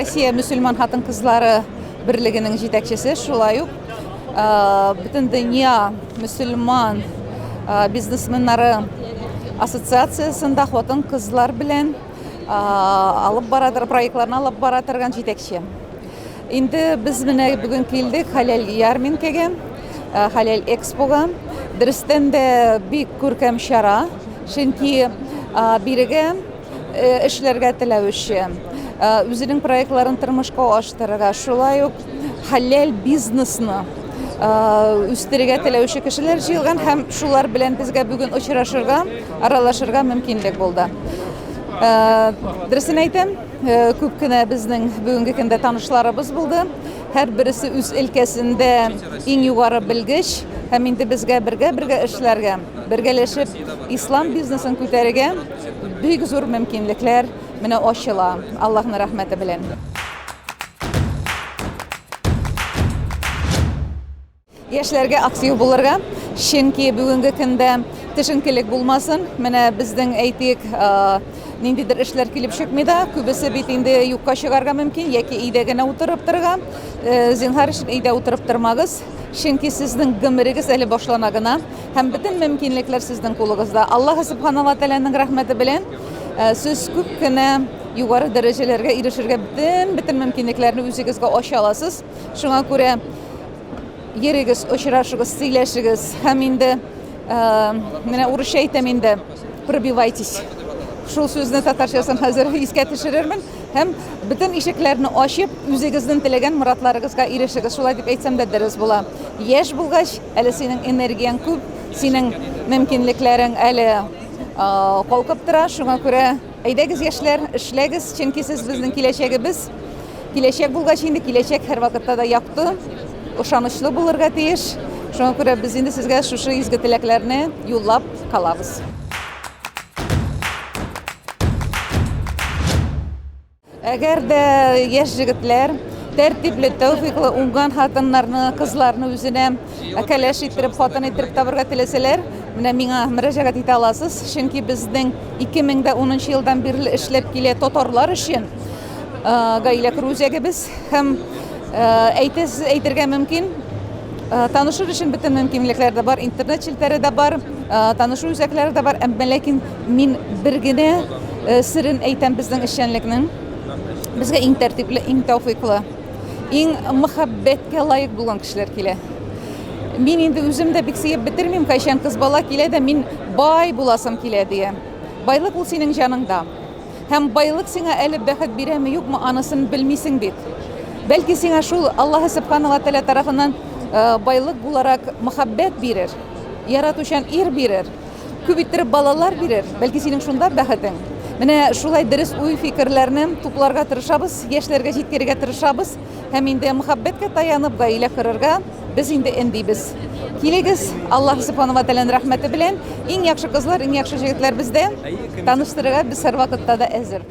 Россия мөселман хатын-кызлары берлегенең җитәкчесе, шулай ук Бөтендөнья мөселман бизнесменнары ассоциациясендә хатын-кызлар белән алып бара проектларны алып бара торган җитәкче. Инде без менә бүген килдек Хәләл ярминкәгә, Хәләл экспога. Дөрестән дә бик күркәм чара, чөнки бирегә эшләргә теләүче, үзенең проектларын тормышка аштырырга, шулай ук хәләл бизнесны үстерергә теләүче кешеләр җыелган һәм шулар белән безгә бүген очрашырга, аралашырга мөмкинлек булды. Дөресен әйтәм, күп кенә безнең бүгенге көндә танышларыбыз булды. Һәрбересе үз өлкәсендә иң югары белгеч һәм инде безгә бергә-бергә эшләргә, бергәләшеп ислам бизнесын күтәрергә бик зур мөмкинлекләр менә ачыла, Аллаһның рәхмәте белән. Яшьләргә актив булырга, чөнки бүгенге көндә төшенкелек булмасын. Менә безнең әйтик, ниндидер эшләр килеп чыкмый да, күбесе бит инде юкка чыгарга мөмкин яки өйдә генә утырып торырга. Зинһар өчен өйдә утырып тормагыз, чөнки сезнең гомерегез әле башлана гына һәм бөтен мөмкинлекләр сезнең кулыгызда. Аллаһ Субхана ва Тәгаләнең рәхмәте белән сез күп кенә югары дәрәҗәләргә ирешергә бөтен бөтен мөмкинлекләрне үзегезгә ача аласыз. Шуңа күрә йөрегез, очрашыгыз, сөйләшегез һәм инде менә урысча әйтәм инде, пробивайтесь. Шул сүзне татарчасын хәзер искә төшерермен һәм бөтен ишекләрне ачып, үзегезнең теләгән моратларыгызга ирешегез. Шулай дип әйтсәм дә дөрес була. Яшь булгач, әле синең энергияң күп, синең мөмкинлекләрең әле калкып тора. Шуңа күрә Әйдәгез, яшьләр, эшләгез, чөнки сез безнең киләчәгебез. Киләчәк булгач инде киләчәк һәрвакытта да якты, ышанычлы булырга тиеш. Шуңа күрә без инде сезгә шушы изге теләкләрне юллап калабыз. Әгәр дә яшь җегетләр тәртипле, тәүфиклы, уңган хатыннарны, кызларны үзенә кәләш иттереп, хатын иттереп табырга теләсәләр, менә миңа мөрәҗәгать итә аласыз, чөнки безнең 2010 елдан бирле эшләп килә татарлар өчен гаилә кору үзәгебез һәм әйтәсез, әйтергә мөмкин, танышыр өчен бөтен мөмкинлекләр дә бар, интернет челтәре дә бар, танышу үзәкләре дә бар, әмма ләкин мин бер генә серен әйтәм безнең эшчәнлекнең. Безгә иң тәртипле, иң тәүфыйклы, иң мәхәббәткә лаек булган кешеләр килә. Мин инде үзем дә бик сөеп бетермим, кайчан кыз бала килә дә, мин бай буласым килә дия. Байлык ул синең җаныңда. Һәм байлык сиңа әле бәхет бирәме, юкмы, анысын белмисең бит. Бәлки сиңа шул Аллаһы Субхана ва Тәгалә тарафыннан э, байлык буларак мәхәббәт бирер, яратучан ир бирер, күп иттереп балалар бирер, бәлки синең шунда бәхетең. Менә шулай дөрес уй-фикерләрне тупларга тырышабыз, яшьләргә җиткерергә тырышабыз. Һәм инде мөхәббәткә таянып гаилә корырга без инде эндибез. Килегез, Аллаһ Субхану ва Тәгаләнең рәхмәте белән иң яхшы кызлар, иң яхшы җегетләр бездә. Таныштырырга без һәрвакытта да әзер.